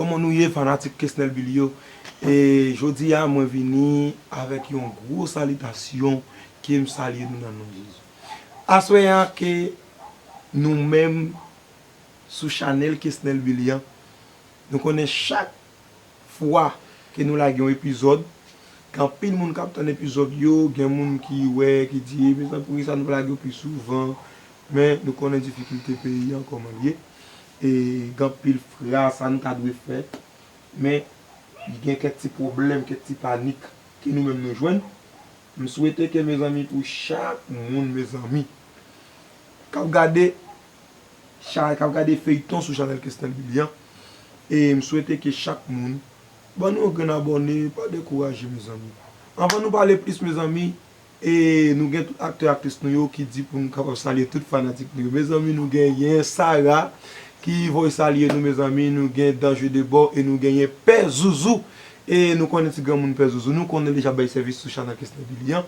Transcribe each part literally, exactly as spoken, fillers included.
Kòman nou ye, fanatik Kesnel Billy yo? E jodi a, mwen vini avèk yon gwo salitasyon ke m salye nou nan non Jezi. Aswè a, ke nou menm sou chanèl Kesnel Billy an, nou konnen chak fwa ke nou lage yon epizòd, gen anpil moun k ap tann epizòd yo, gen moun ki wè, ki di, "Mezanmi, poukisa nou pa lage yo pi souvan?" Men, nou konnen difikilte peyi an, kòman l ye. E gen anpil fraz sa nou ta dwe fè. Men, gen kèk ti pwoblèm, kèk ti panik ke nou menm nou jwenn. M swete ke, mezanmi, pou chak moun, mezanmi, k ap gade, cha-, k ap gade feyton sou chanèl Kesnel Billy an, e m swete ke chak moun ban nou yon grenn abòne, pa dekouraje, mezanmi. Anvan nou pale plis, mezanmi, e nou gen tout aktè, aktris nou yo ki di pou nou kapab salye tout fanatik nou yo. Mezanmi, nou genyen Sarah ki voye salye nou, mezanmi. Nou gen Danje Debò e nou genyen Pè Zouzou. E nou konnen ti granmoun Pè Zouzou, nou konnen li deja bay sèvis sou chanèl Kesnel Billy an,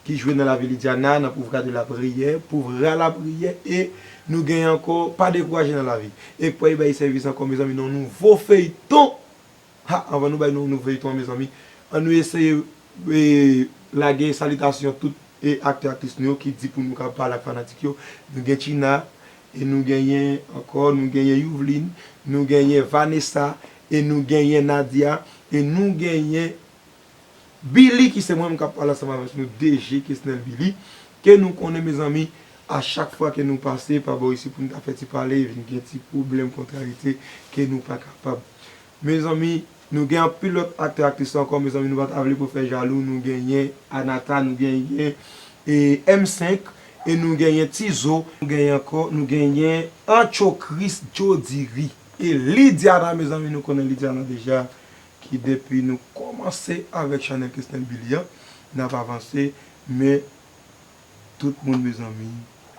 ki jwe nan lavi Lidiana, nan Pouvra de la Priyè, Pouvra la Priyè, e nou genyen ankò Pa Dekouraje nan Lavi. E k pral bay sèvis ankò, mezanmi, nan yon nouvo feyton. Ha, anvan nou bay nou nouvo feyton an, mezanmi, ann nou eseye, e, lage salitasyon tout, e, aktè, aktris nou yo ki di pou nou ka pale ak fanatik yo. Nou gen China, e nou genyen ankò, nou genyen Youvline, nou genyen Vanessa, e nou genyen Nadia, e nou genyen Billy, ki se mwen menm k ap pale ansanm avèk nou, D J Kesnel Billy, ke nou konnen, mezanmi, a chak fwa ke nou pase pa bò isi pou nou ta fè ti pale, vin gen ti pwoblèm, kontrarite, ke nou pa kapab. Mezanmi, nou gen anpil lòt aktè, aktris ankò, mezanmi, nou pa ta vle pou fè jalou, nou genyen Anata, nou genyen, e, M senk, e nou genyen Tizo, nou genyen ankò, nou genyen Ancho Chris, Jodiri, e Lidiana, mezanmi, nou konnen Lidiana deja, ki depi nou kòmanse avèk chanèl Kesnel Billy an, n ap avanse, men tout moun, mezanmi.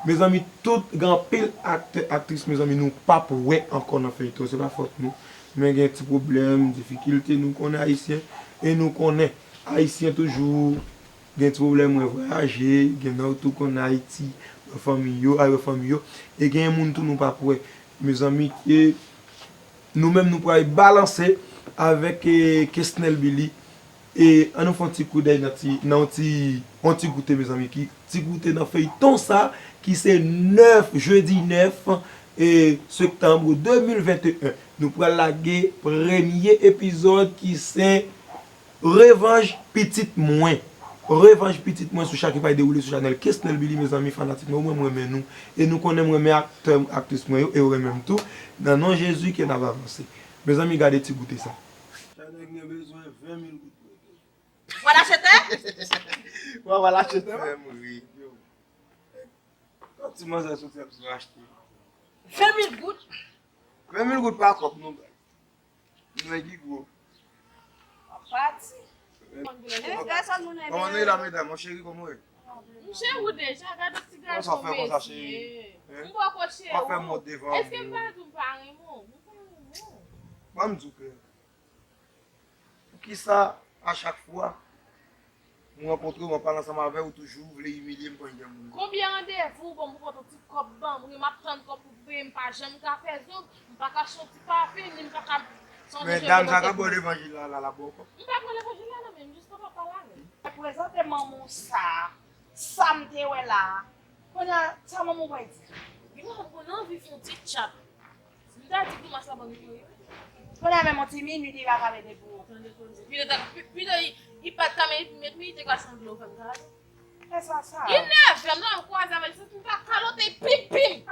Mezanmi, tout, gen anpil aktè, aktris, mezanmi, nou p ap wè ankò nan feyton, se pa fòt nou. Men gen ti pwoblèm, difikilte, nou konnen Ayisyen, e nou konnen Ayisyen toujou gen ti pwoblèm, wè vwayaje, gen nan tou konn Ayiti, wè fanmi yo, ay wè fanmi yo, e gen moun tou nou p ap wè. Mezanmi, ke nou menm nou pral balanse avèk, e, Kesnel Billy. E ann nou fè yon ti koudèy nan ti, nan yon ti, yon ti goute, mezanmi, ki, ti goute nan feyton sa, ki se nèf, jedi nèf, e, septanm de mil venteyen. Nou pral lage premye epizòd ki se Revanj Pitit Mwen. Revanj Pitit Mwen sou cha-, ki pral dewoule sou chanèl Kesnel Billy, mezanmi, fanatik mwen, ou mwen, mwen renmen nou. E nou konnen mwen renmen aktè, aktris mwen yo, e yo renmen m tou. Nan non Jezi ke n ap avanse. Mezanmi, gade ti goute sa. Chanèl gen bezwen ven mil goud pou yo. Voilà, chete? Wè, voilà, chete. Frè m ri. Yo. Yon ti manzè soti ap sou achte. Ven mil goud? Ven mil goud pa kòb, non, baz. Mwen ki gwo. Pati. Mwen ki gwo. Gade sa moun nan. Kòman nou ye la, medam? Mon cheri, kòman w ye? M cheri w deja, gade ti gason mesye. Kòman sa fè konsa, cheri? Hein? M poko cheri w. W ap fè mòd devan m. Èske m pa di w m pa renmen w? M pa renmen w. Ban m di w, pè. Poukisa a chak fwa mwen rankontre w, mwen pale ansanm avè w, ou toujou vle imilye m konn gen moun? Konbyen randevou ou ban m pou konn yon ti kòb ban m? Wi, m ap tann kòb pou peye, m pa janm ka fè zong, m pa ka achte yon ti pafen, ni m pa ka sonje. Men dam sa k ap ba w levanjil la, la, l ap ba w kòb. M pa pran levanjil la nan men m, jis kontan pale avè l. Prezante manman w sa, sa m te wè la a. Kounye a, sa manman w pral di? Li pral konn anvi fè yon ti tchat. M ta di Thomas la ban m kouri. Kounye a menm yon ti minit li pa ka mete pou ou. Tande koze. Pito ta, pi-, pito li, li pa t ka met, met minit li te ka sanble w fè m sa. E sa sa. Li nève m nan, m kwaze avè l, se pou m pa kalote pipi m.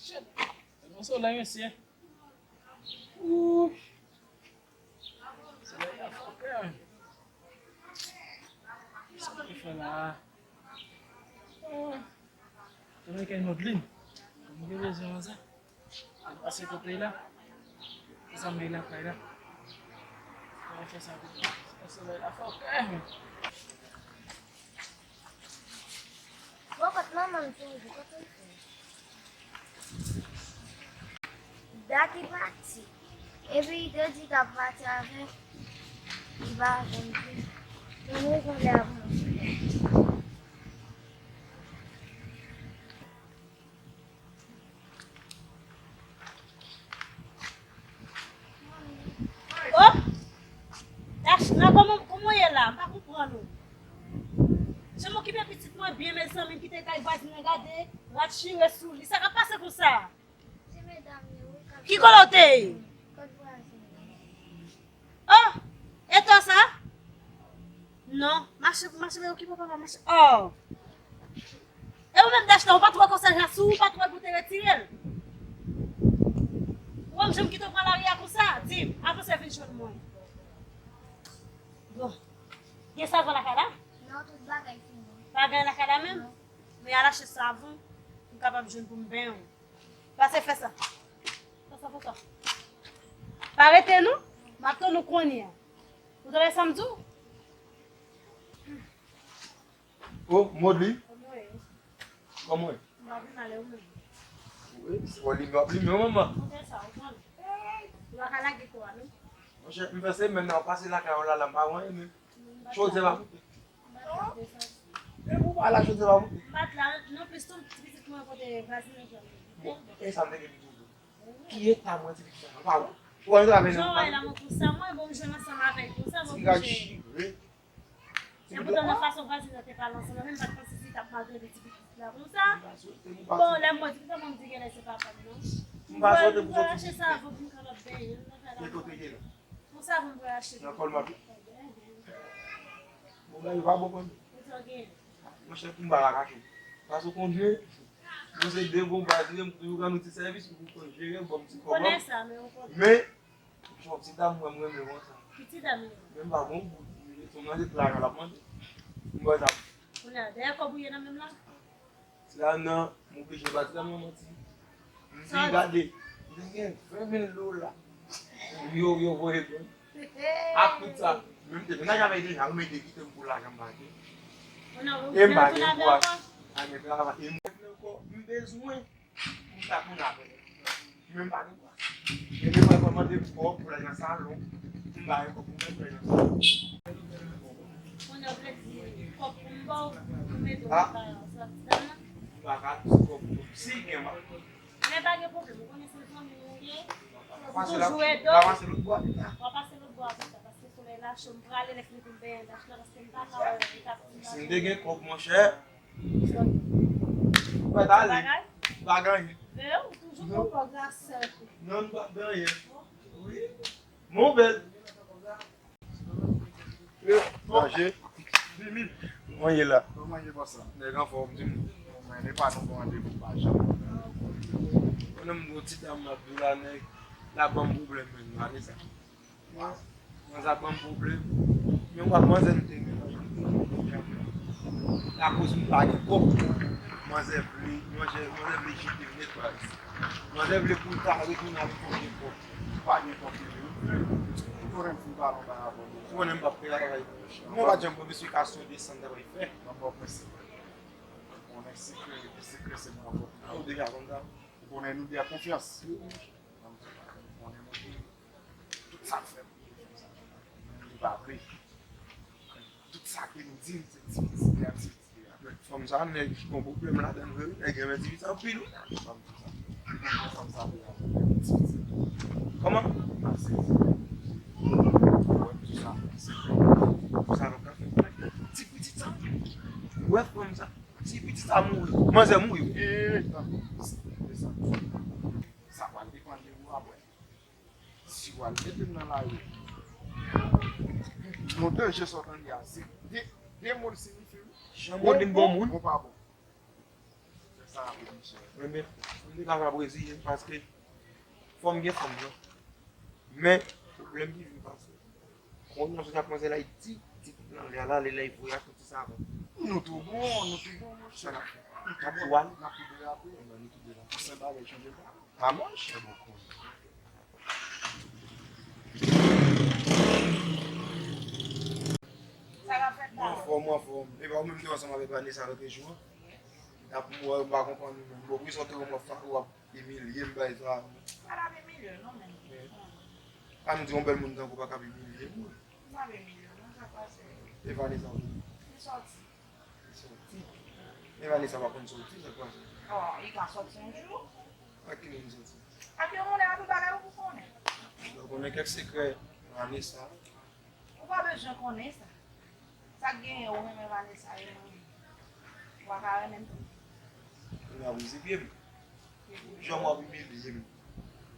Shit. Tèlman solèy, mesye. Ooh. Solèy la fò kè. Sa m te fè la a? Ah. Tande kèk Modlin. Mwen gen bezwen manzè. Al pase kote la. Fè sa men lakay la. Mwen fè sa pou mwen. Solèy la fò kè. Bon, kot manman m toujou, kote l fè? Da ki pati. Epi li te di k ap pati avè l, li pa janm vin. Mwen mezon li ap mwen. Kay vwazin nan gade, rat chire sou li. Sa k ap pase konsa? Ki kote w te ye? Oh, e to sa? Non, mache, mache, men okipe papa, mache. Oh. E ou menm Dachna, ou pa t wè konsa, jan sou ou pa t wè pou te retire l. Ou wè m janm kite w pran lari a konsa? Di m, avan se vin jwenn mwen. Bon. Gen savon lakay la? Non, tout bagay fini. Bagay lakay la menm? Non. Men al achte savon, m kapab jwenn pou m benyen w. Pase fè sa. Fè sa, fè sa. Pa rete non. M ap tann ou kounye a. Ou tande sa m di w? Oh, Modly. Kòman w ye? Kòman w ye? M pa pi mal, e ou menm? Wi, se wè li m ap li men manman. Ou fè sa, ou konn. Ou pa ka lage kò a non. Monchè, m fè semèn nan pase lakay ou la, la m pa wè anyen men. Chodyè pa moute. Depi w pa la, chodyè pa moute. M pa t la, non plis tou, ti pitit mwen kote vwazin nan jwenn li. Bon, e sa m te gen pou di w tou. Ki eta mwen ti pitit sa nan pa wè? Ou wè travay nan. Jan w wè la mwen konsa, mwen bon m jwenn ansanm avèk konsa, bon m jwenn. Ti rad chire. E poutan nan fason vwazin nan te pale ansanm, mwen menm m pa t panse si l t ap maltrete ti pitit la konsa. Bon, lè m wè ti pitit la, mwen m di genlè se papa m non. M pa sòti pou sòti. Mwen achte savon pou m kapab benyen l nan kay la. Kote w te ye la? Pou sa pou m pral achte. Nan kòl mwen. Bon, bagay yo pa bon konn. Monchè, pou m pa ka kache w. Paske w konnen, nou se de bon baz, m toujou rann ou ti sèvis pou w konn jere, ban m ti kòb. Konnen sa, men ou konnen. Men, se yon ti dam mwen, mwen renmen konsa. Ki ti dam li ye? Men m pa gon gout, se yon manje pla la, l ap manje. M wè sa. Kounye a, dèyè kòb ou ye nan men m la? Ti dam nan, m oblije ba ti dam nan manti. M di, gade, m te gen ven mil dola. Yo, yo voye ban m. Ak tout sa, menm te nan travay deja, ou mete kite m pou lajan m pa gen. E m pa gen pou achte travay. E m ankò, m bezwen pou sa pou n apre. Men m pa gen pou achte. E depi mwen mande m kòb pou l al nan salon, m pa gen kòb pou mwen pou l al nan salon. Kounye a w vle di kòb pou m ba w, pou mete w nan sa ti dam nan? M pa ka di kòb pou m. Si gen, m ap. Men pa gen pwoblèm, ou konnen se zanmi nou ye. Ou toujou ede w. W a pase lòt bò a pita. W a pase lòt bò a pita, paske solèy la cho, m prale lè fini pou m benyen Dachna, paske m pa ka wè li k ap. Si m te gen kòb, monchè, m pa t ale. M pa gen anyen. Men ou toujou pran kòb la sèl kou. Non, m pa t gen anyen. Wi. Mon bèl. Manje. Mwen ye la. Kòman ye, bòs la? Nèg anfòm, di m. Mwen, e pa nou pou randevou pa janm. Mwen menm, yon ti dam m ap di w la, nèg la ban m pwoblèm menm, gade sa. Manzè ap ban m pwoblèm. Men w ap manzè m te renmen. Akoz m pa gen kòb. Manzè vle, manzè, manzè vle jete m nèt, baz. Manzè vle pou l ta retounen avèk yon vye kòb. Ou pa gen kòb li vle. Ou konnen m fin pale yon bagay avè w deja. Ou konnen m p ap peye travay pou yo chè. Mwen pa t janm pran mesye ka sou desann travay fè. Nan bon prensip. Ou konnen sekrè, sekrè se mwen ankò. Ou deja konn sa. Ou konnen nou de a konfyans. Ou konnen mwen tout sa l fè pou li, li pa vle. Tout sa ke nou di l, se ti, ti, ti, ti. Fanm sa, nèg gon pwoblèm ladan l vre, wi. Nèg renmen ti pitit sa anpil, wi. Fanm sa, fanm sa, wi, wi. Kòman? Ase. Ou wè m di sa, se vre. Sa nou ka fè. Ti pitit sa. Ou wè fanm sa. Ti pitit sa mouri. Manzè mouri, wi. E, e, e, sa. Sa pral depann de ou apre. Si w al mete m nan lari, yon danje sa w tande a, se de, de mo l siyifi, wi. Jan Modlin bon moun. Bon pa bon. Se sa ap di, mesye. Men, men, m te ka reziye m paske fò m gen fanm nan. Men, pwoblèm ki vin pase. Kounye a, sou sa manzè la, li di, di nan lè a la, lè la, li voye ak yon ti savon. Nou tou bon, nou tou bon, monchè. N ap tou ale. N ap tou derape. Bon, nou tou derape. Sen bagay chanje pa. Pa manje, bon, kounye a. Sa k ap fèt la? Mwen anfòm, mwen anfòm. E pa ou menm ki te ansanm avèk Vanessa lòt jou an? N ap, mwen, m pa konprann ou menm. Bon, poukisa w te wè mwen fa-, w ap imilye m, bay sa. Pa t ap imilye w, non, men. Men, pa m di yon bèl moun tankou w pa kab imilye moun. M p ap imilye w, non, sa k pase. E Vanessa, ou? Li sòti. Li sòti. Men Vanessa pa konn sòti, sa k pase? Oh, li ka sòti yon jou. Ak ki moun li sòti? Ak yon moun, a tout bagay ou pou konnen. Ou konnen kèk sekrè Vanessa? Ou pa bezwen konnen sa. Sa k genyen, ou renmen Vanessa, e mwen menm. Ou pa ka renmen m tou. Nan brize pye m. Jan w ap imilye m.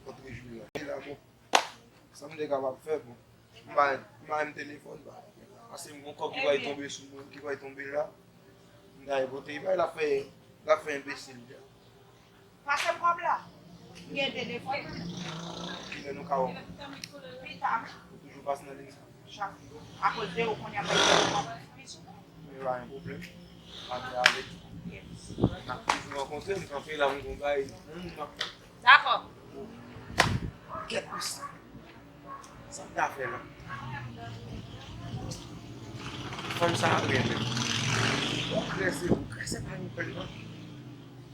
Kont rejim la. E la, bon. Sa m te kapab fè, bon. M pa, m pa menm telefòn, ba. Paske m gon kòb ki pral tonbe sou mwen, ki pral tonbe la. M ta repote, ba, l ap fè, l ap fè enbesil, jan. Pase m kòb la. M gen telefòn. Kilè nou ka wè? Pita. Ou toujou pase nan liy sa? Chak jou. Akoz de ou kounye a, m ap fè telefòn pi souvan. Men pa gen pwoblèm. Ann ale. Yes. N ap toujou rankontre, m kanpe la, m gon bagay, m, m ap. Dakò. Kèt, mesye. Sa m ta fè la? Fanm sa a renmen m. Ou krese, ou krese pa yon pèl non.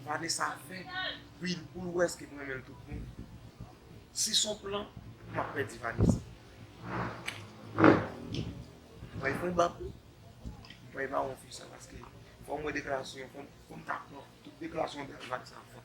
Vanessa fè wi pou l wè si m renmen l tout bon. Si s on plan, m ap pèdi Vanessa. Mwen fè yon bab wi. Mwen pa yon fi sa paske fò m wè deklarasyon, fò m, fò m ta pran tout deklarasyon Vanessa fè.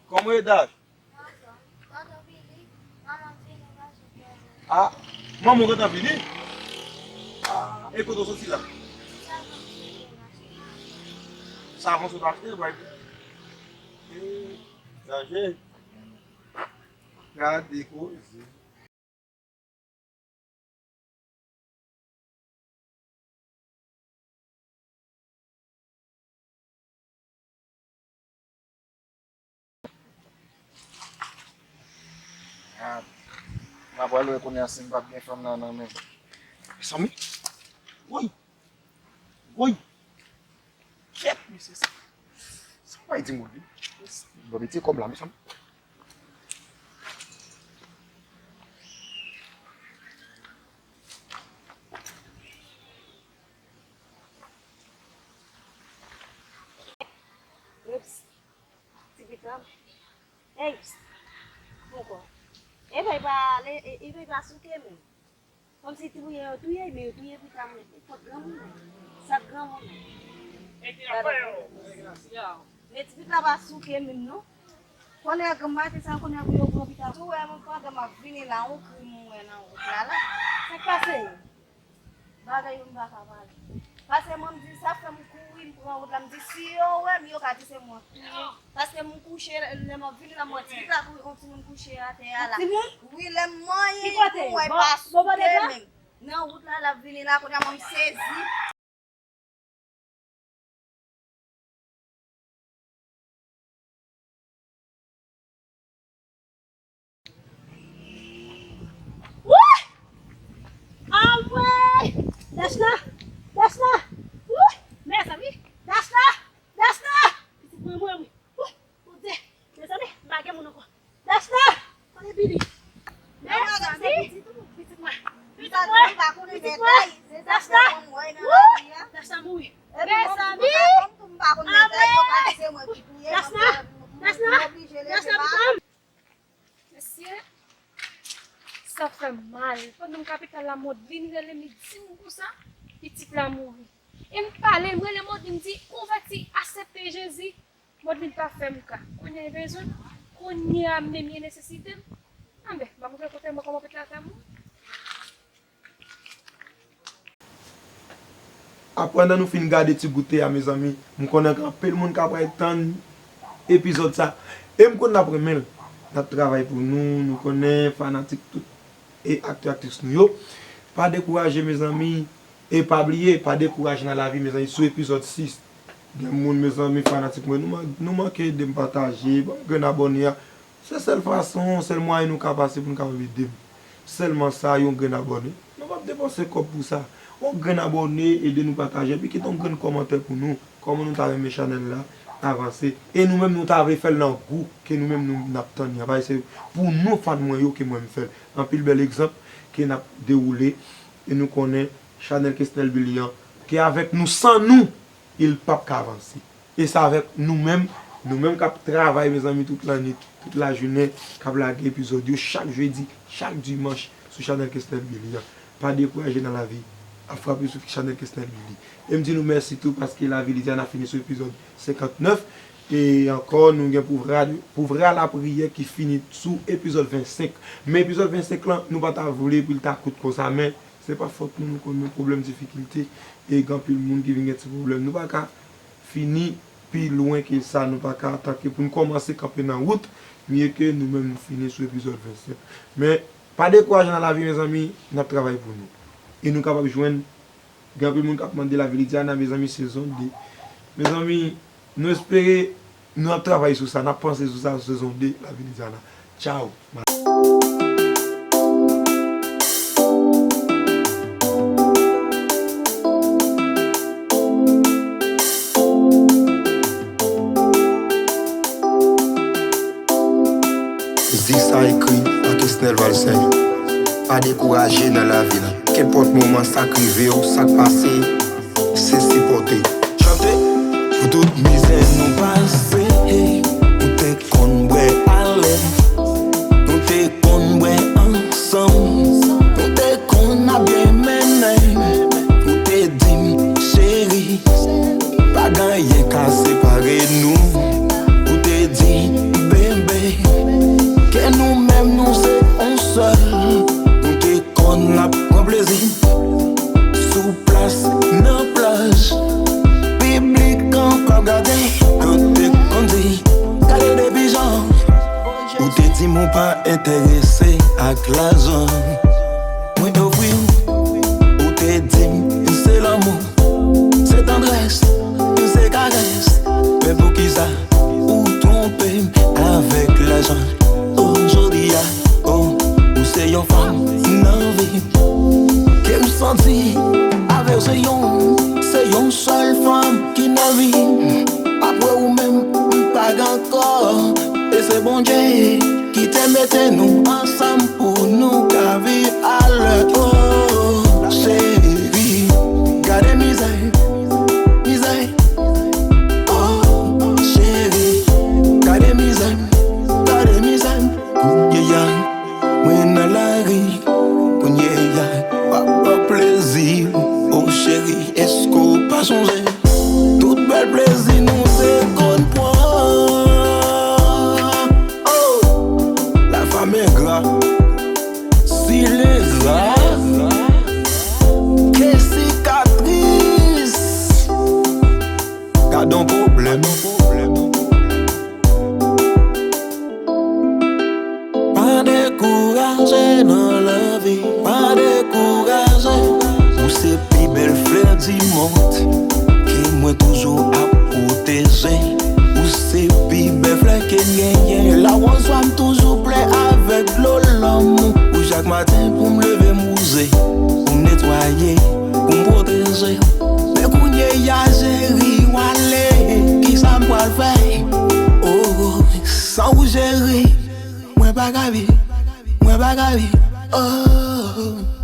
Kòman w ye, Daj? Ah, manman w gentan vini? Ah, e kote w soti la? Savon sot achte, bay. Eh, Daj. Gade koze. Ah, m ap pral wè kounye a si m p ap gen fanm nan nan men m. Mezanmi. Woy! Woy! Kèt, mesye, sa. Sa bay di moun wi. Bon, mete kòb la, mezanmi. Ups. Ti pita. Hey, psst. Poko. E bay pa ale, e, e bay pa souke menm. Kòmsi touye yo touye, men yo touye pita mwen. Kot granmoun nan? Sa granmoun nan? Yo. Men ti pita pa souke menm non. Konnen ak maten sa, konnen pou yo pran pita. Tou wè mwen pandan m ap vini la, yon krim mwen wè nan wout la la. Sa k pase? Bagay yo m pa ka pale. Paske mwen m di sa fè m kouri, m pran wout la, m di si yo wè m, yo ka di se mwen k touye. Paske m kouche, lè m ap vini la, m wè ti pita kouri, yon timoun kouche atè a la. Yon timoun? Wi, lè m manyen, m wè pa souke menm. Nan wout la, l ap vini la, kounye a mwen m sezi. Woy! Anmwey! Dachna! Dachna! Woy! Mezanmi! Dachna! Dachna! Pitit mwen, mwen, wi. Woy! Bondye! Mezanmi, m pa gen moun ankò. Dachna! Kote Billy? Mezanmi! Pitit mwen! Pitit mwen! Pitit mwen! Dachna! Woy! Dachna mouri! Mezanmi! Anmwey! Dachna! Dachna! Dachna, pitit mwen! Mesye, sa fè m mal. Pandan m kapital la, Modlin rele m, li di m konsa, pitit la mouri. E m pale, m rele Modlin, m di, konvèti, aksepte Jezi. Modlin pa fè m ka. Kounye a li bezwen m, kounye a menm li nesesite m. Anben, m ap montre kote mwen kòman pitit la fè m. Pandan nou fin gade ti goute a, mezanmi, m konnen gen anpil moun k ap pral tann epizòd sa. E m konn n ap renmen l. N ap travay pou nou, nou konnen fanatik tout e aktè, aktris nou yo. Pa dekouraje, mezanmi, e pa bliye, pa dekouraje nan lavi, mezanmi, sou epizòd sis. Gen moun, mezanmi, fanatik mwen, nou man-, nou manke ede m pataje, ban m grenn abòne a. Se sèl fason, sèl mwayen nou ka pase pou nou kapab ede m. Sèlman sa, yon grenn abòne. Nou p ap depanse kòb pou sa. Yon grenn abòne, ede nou pataje, epi kite yon grenn kòmantè pou nou. Kòman nou ta renmen chanèl la avanse. E nou menm, nou ta vle fè l nan gou ke nou menm nou n ap tann li an. Paske se pou nou, fan mwen yo, ke mwen m fè l. Anpil bèl egzanp ke n ap dewoule. E nou konnen chanèl Kesnel Billy an, ke avèk nou, san nou, il p ap ka avanse. E se avèk nou menm, nou menm k ap travay, mezanmi, tout lannwit, tout lajounen, k ap lage epizòd yo chak jedi, chak dimanch sou chanèl Kesnel Billy an. Pa dekouraje nan lavi, ap frape sou chanèl Kesnel Billy. E m di nou mèsi tou paske lavi li di a n ap fini sou epizòd senkantnèf. E ankò, nou gen Pouvra, Pouvra Lapriyè ki fini sou epizòd vennsenk. Men epizòd vennsenk lan, nou pa ta vle pou l ta kout konsa, men se pa fòt nou, nou konnen pwoblèm difikilte, e gen anpil moun ki vin gen ti pwoblèm. Nou pa ka fini pi lwen ke sa, nou pa ka atake pou n kòmanse kanpe nan wout, byen ke nou menm nou fini sou epizòd vennsenk. Men, pa dekouraje nan lavi, mezanmi, n ap travay pou nou. E nou kapab jwenn Gen anpil moun k ap mande Lavi Lidiana, mezanmi, sezon de. Mezanmi, nou espere, nou ap travay sou sa, n ap panse sou sa, sezon de, Lavi Lidiana. Tchaw! Zi sa ekri pa Kesnel Valcin. Pa dekouraje nan lavi la. Kenpòt moman sa k rive w, sa k pase, se sipòte. Chante pou tout mizè nou pase. Nou te konn bwè alè, nou te konn bwè ansanm, nou te konn ap byen mennen. Ou te di m, cheri, pa gen anyen ka separe nou. Ou te di, bebe, ke nou menm nou se yon sèl. Nou te konn ap pran plezi sou plas, nan plaj, piblik an p ap gade. Yo te konn di, gade depi jan. Ou te di m ou pa enterese ak lajan mwen ofri w. Ou te di m se lanmou, se tandrès, se karès. Men poukisa ou twonpe m avèk lajan? O, jodi a, o, ou se yon fanm nan vi m. Ke m santi avè w se yon, se yon sèl fanm ki nan vi m. Apre ou menm, m pa gen ankò. E se Bondye ki te mete nou ansanm pou nou ka viv alè. O, cheri, gade mizè, mizè. O, cheri, gade mizè, gade mizè. Kounye a, mwen nan lari. Kounye a, w ap pran plezi w. O, cheri, èske w pa sonje tout bèl plezi nou te konn pran? O, la femme est gras. Si l engra, ke sikatris. Gad on pwoblèm. Pa dekouraje nan lavi, pa dekouraje. Ou se pi bèl flè di mond ke mwen toujou ap pwoteje. Ou se pi bèl flè ke m genyen. Lawòz swa m toujou plen avèk dlo lanmou. Ou chak maten pou m leve m wouze, pou m netwaye, pou m pwoteje. Men kounye a, cheri, w ale, kisa m pral fè? O, san ou cheri, mwen pa ka viv, mwen pa ka viv. O.